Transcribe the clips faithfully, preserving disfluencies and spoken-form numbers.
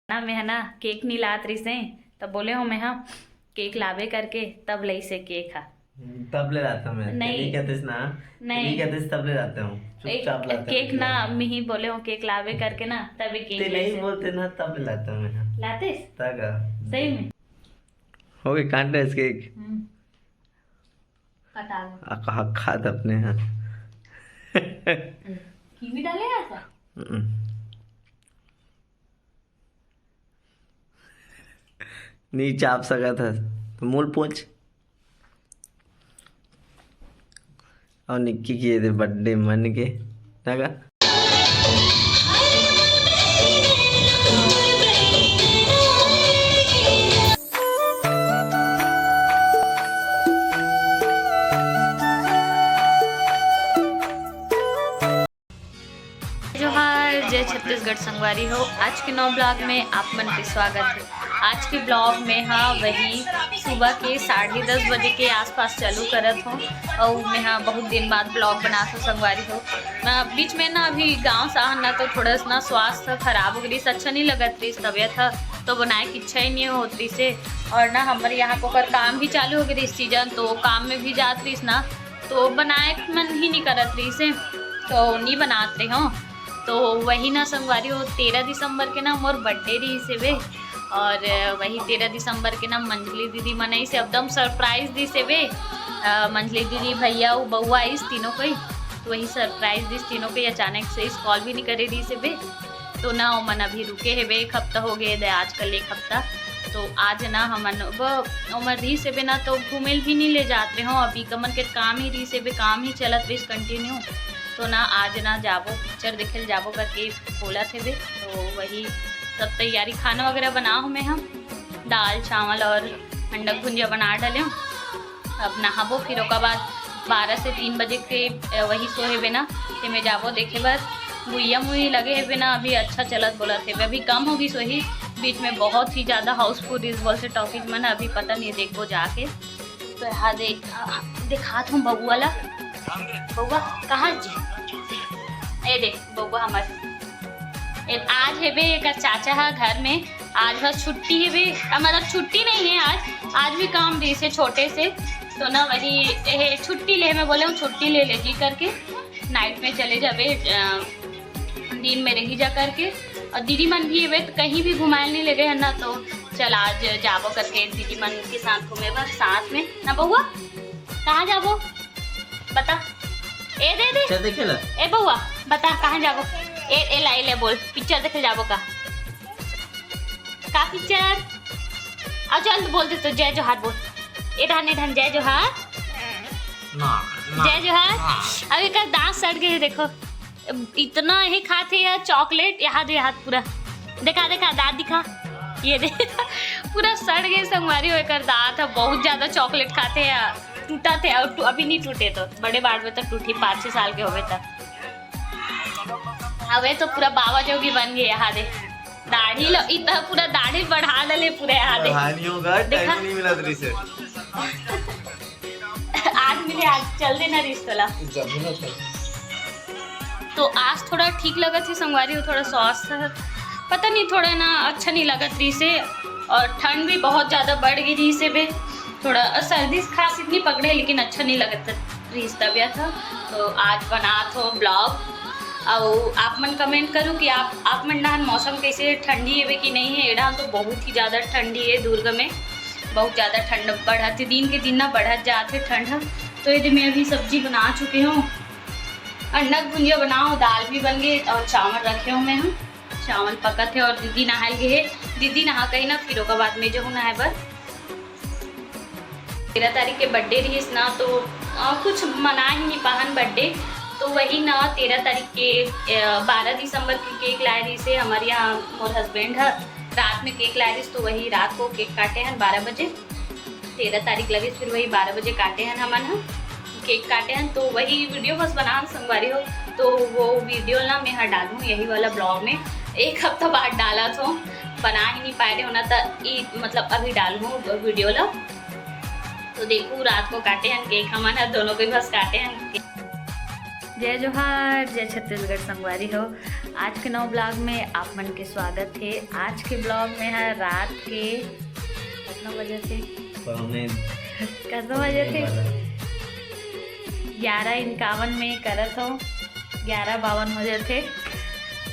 ना, मैं ह ना केक नी लात रहिस हे, तब बोले हो मैं ह केक लाबे करके, तब लइसे केक ह। तब ले लाता मैं। नहीं। तेरी कहते ना, नहीं। तेरी कहते तब ले लाता हूँ। एक चुपचाप लाता केक हूँ। ना, मिही बोले हो केक लाबे करके ना, तभी केक ते नहीं लइसे। बोलते ना, तब ले लाता मैं। लाते? तगा। सही में? हो गए, काट रहे केक। हम्म। कटा लो। आ, कहा खात अपने हाथ। कीवी डाले ऐसा? हम्म। नी चाप सकत हस, तो मुल पोंछ। और निक्की के दे बर्थडे मन के, ना गा? जोहार, जय छत्तीसगढ़ संगवारी हो। आज के नवा ब्लॉग में आप मन के स्वागत है। आज के ब्लॉग में हा वही सुबह के साढ़े दस बजे के आसपास चालू करत हो, और मैं हा बहुत दिन बाद ब्लॉग बनात हो संगवारी हो। मैं बीच में ना अभी गांव से आहन ना, तो थोड़ा सा ना स्वास्थ्य खराब हो गई, अच्छा नहीं लगत रही तबियत ह, तो बनाए की इच्छा ही नहीं होत रही से। और ना हमारे यहाँ को कर काम भी चालू हो गई इस सीजन, तो काम में भी जात रही ना, तो बनाए मन ही नहीं करत रही से, तो नहीं बनात रहे हो। तो वही ना संगवारी हो, तेरह दिसंबर के ना मोर बर्थडे रही से बे, और वही तेरह दिसंबर के ना मंझली दीदी मन आइस, एकदम सरप्राइज दिस हे बे। अ, मंझली दीदी, भैया, वो बउआ आइस, तीनों कोई, तो वही सरप्राइज दिस तीनों कोई, अचानक से इस कॉल भी नहीं करे रही से बे। तो ना ओमन अभी रुके हे बे, एक हफ्ता हो गए दे, आजकल एक हफ्ता। तो आज ना हमन वो ओमन रही से बे ना, तो घूमे भी नहीं ले जात रहे हो, अभी कमन के काम ही रही से बे, काम ही चलत रही कंटिन्यू। तो ना आज ना जाबो, पिक्चर देखे ल जाबो करके बोलत हे बे। तो वही सब तैयारी, खाना वगैरह बना हो मैं हम, दाल चावल और अंडा भुंजिया बना डाले हूँ। अब नहाबो, फिर ओकर बाद बारह से तीन बजे के, अ, वही सो हेबे ना, ते में जाबो देखे बर। गुइया मुई लगे हेबे ना, अभी अच्छा चलत बोलत हेबे, अभी कम होगी सोही। बीच में बहुत ही ज्यादा हाउसफुल रिलीज बोल से टॉकीज मन, अभी पता नहीं, देखबो जाके। तो यहाँ देख, दिखात हूँ बउआ ला। बउआ कहाँ जी? ए देख बउआ हमर, ए, आज हेबे एकर चाचा हा घर में, आज बस छुट्टी हेबे, अ, मतलब छुट्टी नहीं है आज, आज भी काम रही से छोटे से, तो ना वही, ए, छुट्टी ले, मैं बोले हूँ छुट्टी ले ले जी करके, नाइट में चले जाबे, अ, दिन में रही जा करके। और दीदी मन भी हेबे तो कहीं भी घुमाए नहीं ले गए है ना, तो चल आज जाबो करके दीदी मन के साथ घूमे बर साथ में ना। बउआ कहाँ जाबो बता? ए दे दे। चल देखे ला। ए बउआ बता कहाँ जाबो? ए, ए ला, ए ले बोल, पिक्चर देखे जाबो का? का पिक्चर? अब चल बोल दे तो जय जोहार बोल। ए ढान, ए ढान, जय जोहार। ना, ना, जय जोहार। ना। अभी कल दांत सड़ गए, देखो। इतना ही खाथे यार चॉकलेट, यहाँ दे हाथ पूरा। देखा, देखा, दांत दिखा। ये दे। पूरा सड़ गए संगवारी हो एकर दांत ह, बहुत ज्यादा चॉकलेट खाथे यार। टूटा थे और टू-, अभी नहीं टूटे तो बड़े बाढ़ में तो टूटी, पाँच छह साल के होवे तब। अबे तो पूरा बाबा जोगी बन गए, यहाँ दे। दाढ़ी लो, इतना पूरा दाढ़ी बढ़ा डले पूरे, यहाँ दे। बढ़ा नहीं होगा, टाइम देखा? नहीं मिला तेरे से। आज मिले, आज चल देना रिश्तोला। जब ना था। तो आज थोड़ा ठीक लगत हे संगवारी हो, थोड़ा स्वास्थ्य पता नहीं, थोड़ा ना अच्छा नहीं लगत रही से, और ठंड भी बहुत ज्यादा बढ़ गई रही से बे, थोड़ा सर्दी खांसी इतनी पकड़े, लेकिन अच्छा नहीं लगत रही तबियत ह। तो आज बनात हो ब्लॉग, और आप मन कमेंट करो कि आप, आप मन डहान मौसम कैसे, ठंडी हेबे कि नहीं है। एडा तो बहुत ही ज्यादा ठंडी है दुर्ग में, बहुत ज्यादा ठंड बढ़त हे, दिन के दिन ना बढ़त जात हे ठंड ह। तो ये मैं अभी सब्जी बना चुके हूँ, अंडा के भुंजिया बनाओ, दाल भी बन गई और चावल रखे हूँ मैं हम। चावल पकत हे और दीदी नहाए गए हे। दीदी नहा के ही ना, फिर ओकर बाद में जो हूँ नहाए बर। तेरह तारीख के बर्थडे रहिस ना, तो, अ, कुछ मना ही नहीं पाहन बर्थडे। तो वही ना, तेरह तारीख के, अ, बारह दिसंबर के केक लाए रहिस हे हमारे यहाँ मोर हस्बैंड ह। रात में केक लाए रहिस, तो वही रात को केक काटे हन बारह बजे। तेरह तारीख लगिस, फिर वही बारह बजे काटे हन हमन ह, केक काटे हन। तो वही वीडियो बस बनान संगवारी हो, तो वो वीडियो ला मैं ह डालूँ यही वाला ब्लॉग में। एक हफ्ता बाद डालत हो, बना ही नहीं पाए रहे हो ना, त ई मतलब अभी डालूँ वीडियो ला। तो देखू, रात को काटे हन केक हमन ह, दोनों के बस काटे हन। जय जोहार, जय छत्तीसगढ़ संगवारी हो। आज के नवा vlog में आप मन के स्वागत हे। आज के vlog में ह रात के कितना बजे थे? पौने कितना बजे थे? बारह। ग्यारह इक्यावन में करत हो, ग्यारह बावन हो जाथे।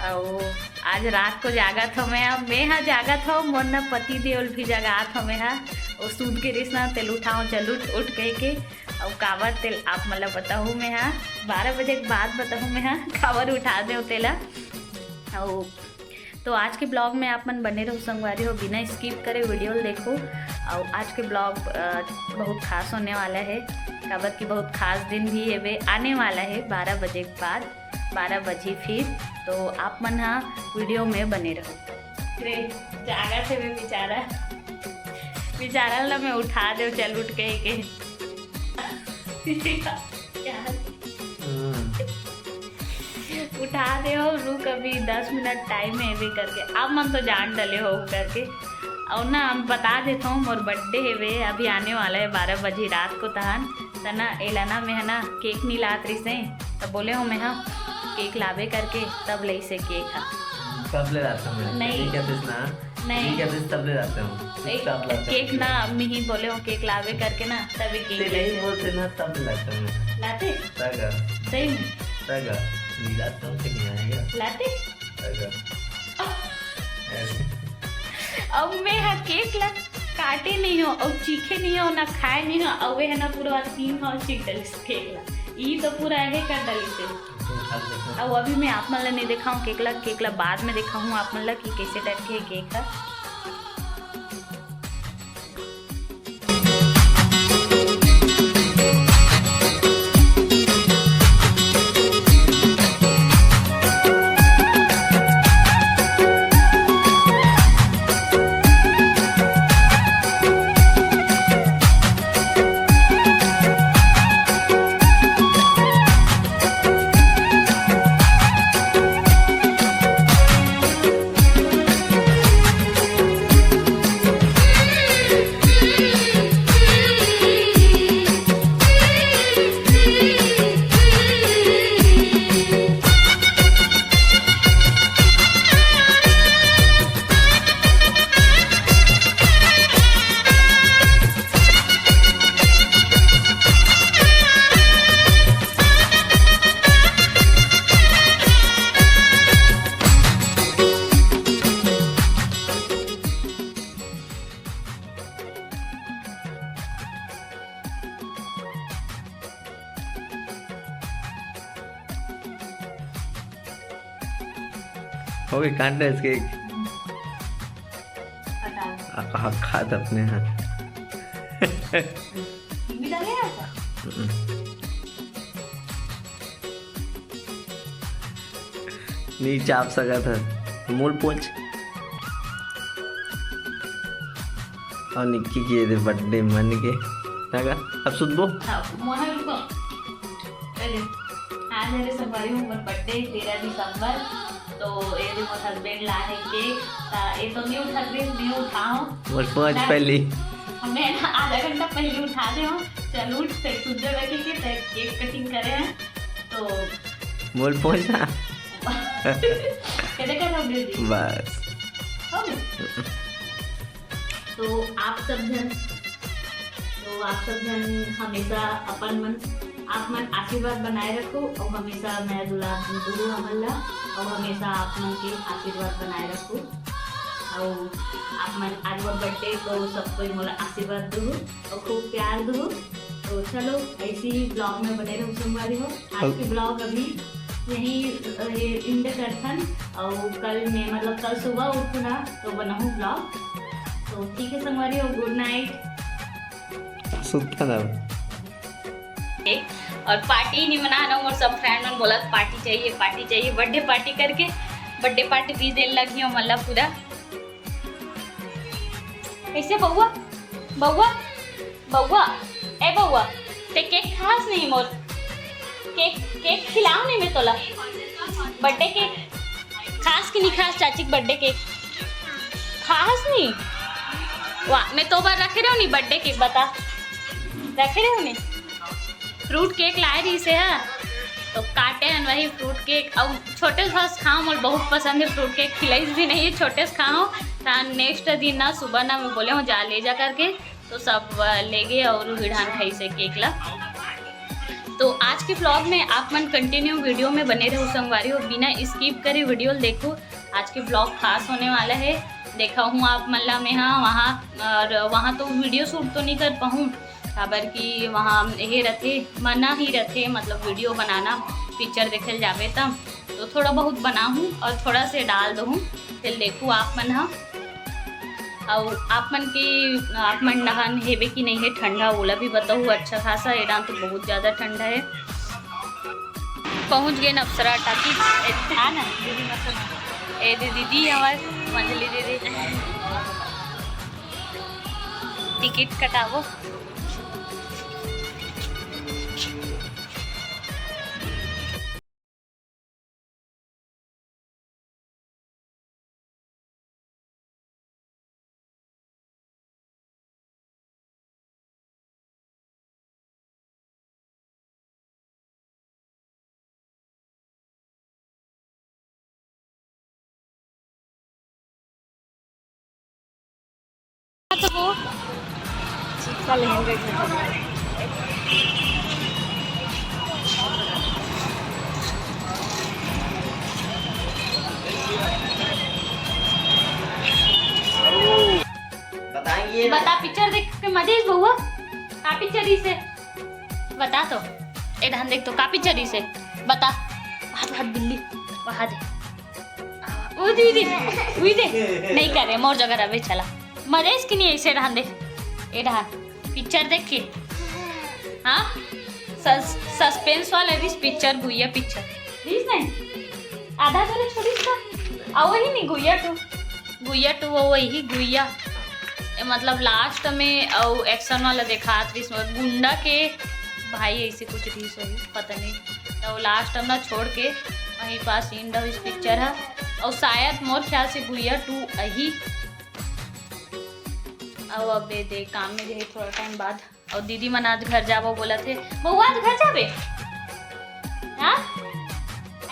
अउ आज रात को जागत हो मैं, मैं ह जागत हो, मोर न पति देव ल भी जगात हो मैं ह। ओ सूत के रिस ना, तेल उठाओ, चल उठ, उठ कह के। अउ काबर तेल आप मन ल बताहूँ मैं ह, बारह बजे के बाद बताहूँ मैं ह, काबर उठा देव तेला। अउ तो आज के vlog में आप मन बने रहो संगवारी हो, बिना skip करे video ल देखो। अउ आज के vlog, अ, बहुत खास होने वाला है, काबर कि बहुत खास दिन भी हेबे, आने वाला है बारह बजे के बाद, बारह बजे फिर। तो आप मन ह video में बने रहो। रे, जागत हे बे बेचारा, बेचारा ला मैं उठा देव, चल उठ कह के। हम्म। उठा देव, रुक, अभी दस मिनट time है, एबे करके। आप मन तो जान डले हो करके। अउ ना, हम बता देत हूँ, मोर birthday हेबे, अभी आने वाला है बारह बजे रात को तहन। त ना, एला ना, मैं ह ना cake नी लात रहिसे, त बोले हो मैं ह cake लाबे करके, तब लइसे cake ह। तब ले लाता हूँ मैं। नहीं। ठीक है, तो ना नहीं। ठीक है, तो तब ले लाता हूँ। एक तब लाता हूँ। Cake ना, मिही बोले हो cake लाबे करके ना, तभी cake ते नहीं लेके। बोलते ना, तब ले लाता हूँ मैं। लाते? तगा। सही में? तगा। नहीं लाता हूँ, ठीक नहीं आएगा। लाते? तगा। अरे। अब मैं ह cake ला काटे नहीं हो, अउ चीखे नहीं हो, ना खाए नहीं हो, अउ वे है ना पूरा तीन खाओ चीख डलिस cake ला। ई तो पूरा ऐसे कर डलिस हे। अउ अभी मैं आप मन ला नहीं देखाऊँ cake ला, cake ला बाद में देखाऊँ आप मन ला कि कैसे type के cake है। हो गई, काट दे इसके। हटा। आ, आ, खात अपने हाथ। टीवी लगे है क्या? हम्म। नहीं चाप सकत है, मुड़ पोछ। अउ निक्की के ये दे birthday मन के। तगा, अब सुतबो? हाँ, मोहन रुको। ए दे, आज हरे संगवारी हो, मोर birthday, तेरह दिसंबर। तो ये दे मोर husband ला है cake। ता ये तो नहीं उठा दे, नहीं उठाओ। मोर पहुंच ना, पहली। मैं ना आधा घंटा पहले उठा दे हूँ। चल उठ, फिर सुत जावे के, के, ते cake cutting करे हैं। तो मोर पहुंच ना। कहते कर रहा हूँ, दीदी। बस। हो गया? तो आप सब जन, तो आप सब जन हमेशा अपन मन, आप मन आशीर्वाद बनाए रखो और हमेशा मया दुलार दू हमन ला और हमेशा आप मन के आशीर्वाद बनाए रखो। और आप मन आज मोर birthday, तो सब कोई मोला आशीर्वाद दू और खूब प्यार दू। तो चलो, ऐसी ही vlog में बने रहो संगवारी हो। आज के vlog अभी यहीं, अ, ये end करथन। और कल मैं, मतलब, कल सुबह उठना तो बनाऊँ vlog। तो ठीक है संगवारी हो, good night। सुतथन अब। और party नहीं मना ना, और सब friend मन बोला party चाहिए, party चाहिए, birthday party करके birthday party भी देन लगी हो, मतलब, पूरा। कैसे बउआ? बउआ? बउआ? ए बउआ, ते cake खास नहीं मोर? Cake, cake खिलाओ नहीं मैं तोला। Birthday cake खास कि नहीं खास चाची के birthday cake? खास नहीं? वाह, मैं तो बार रखे रहो नहीं birthday cake, बता। रखे रहो नहीं? Fruit cake लाए रही से, हाँ? तो काटे हन वही फ्रूट केक। अब छोटे से खाओ, मोला बहुत पसंद है फ्रूट केक, खिलाइस भी नहीं है, छोटे से खाओ। त नेक्स्ट दिन ना सुबह ना मैं बोले हूँ जा ले जा करके, तो सब अ, ले गए और भिड़ान खाइस हे केक ला। तो आज के व्लॉग में आप मन कंटिन्यू वीडियो में बने रहो संगवारी हो, बिना स्किप करे वीडियो देखो। आज के व्लॉग खास होने वाला है। देखा हूँ आप मन ला मैं, हाँ, वहाँ, और वहाँ तो वीडियो शूट तो नहीं कर पाऊँ, काबर कि वहाँ ये रथे, मना ही रथे, मतलब वीडियो बनाना, पिक्चर देखे ल जाबे तब। तो थोड़ा बहुत बनाहूँ और थोड़ा से डाल दूँ, फिर देखू आप मन ह। अउ आप मन के, आप मन डहान हेबे कि नहीं है ठंडा, ओला भी बताहू। अच्छा खासा, एडान तो बहुत ज्यादा ठंडा है। पहुंच गए अप्सरा टाकीज। ए, आ ना, दीदी मत सुना। ए दे दीदी, हमार मंझली दीदी। टिकट कटाबो। तो वो चिक्का लहंगा के बताएंगे। बता, पिक्चर देख के मजा आइस बउआ? का पिक्चर आइस हे? बता तो। ए डहान देख तो, का पिक्चर आइस हे? बता। वहाँ दे, वहाँ दे बिल्ली, वहाँ दे। ओ दीदी, उई दे। नहीं करे, मोर जगह रहे, चला। मजा आइस कि नहीं आइस, ए डहान दे। ए डहान, पिक्चर देख के। हाँ? सस-, सस्पेंस वाला आइस पिक्चर, गुइया पिक्चर। आइस नहीं? आधा करे छोड़िस का? आ वही नहीं, गुइया टू। गुइया टू वो वही गुइया। ए, मतलब लास्ट में अउ एक्शन वाला देखात रहिस, गुंडा के भाई ऐसे कुछ रहिस होही, पता नहीं। तो लास्ट में छोड़ के वहीं पास एंड ऑफ पिक्चर है। और शायद मोर ख्याल से गुइया टू अही। अब, अब दे काम में जे थोड़ा टाइम बाद। और दीदी मन आज घर जाबो बोलत हे। बउआ, आज घर जाबे? हाँ?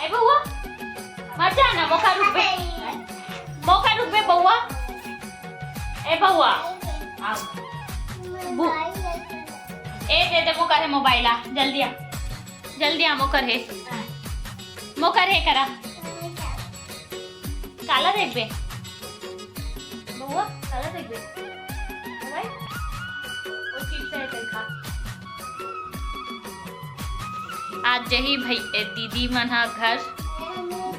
ए बउआ, मत जाना, मोका रुकबे। मोका रुकबे बउआ। ए बउआ, आ। बु-, ए दे दे मोका रे मोबाइल, आ, जल्दी आ। जल्दी आ, मोकर हे। मोकर हे करा। काला देखबे? बउआ, काला देखबे? मोबाइल? वो चिप्स है, तेल खा। आज जही भाई, ए, दीदी मन हा घर,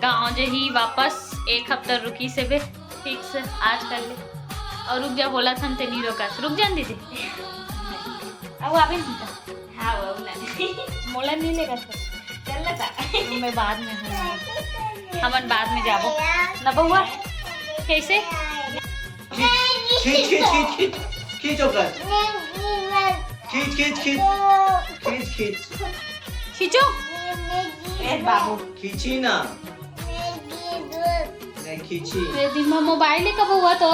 गाँव जही वापस, एक हफ्ता रुकी से बे, फिक्स आज कर ले। और रुक जा, बोला था ते नहीं रोका, रुक जा दीदी। अब आवे नहीं का? हाँ, वो ना। मोला नहीं लेगा तो। चल ना ता। मैं बाद में हूँ। हमन बाद में जाबो। ना बउआ? कैसे? खींच, खींच, खींच, खींच, खींच ओकर। खींच, खींच, खींच। खींच, खींच। खींचो। ए बाबू। खींची ना। नहीं खींची। ए दिनमा मोबाइल है कब हुआ तो?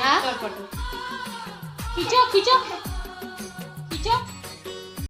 हाँ? खींचो, खींचो। खींचो।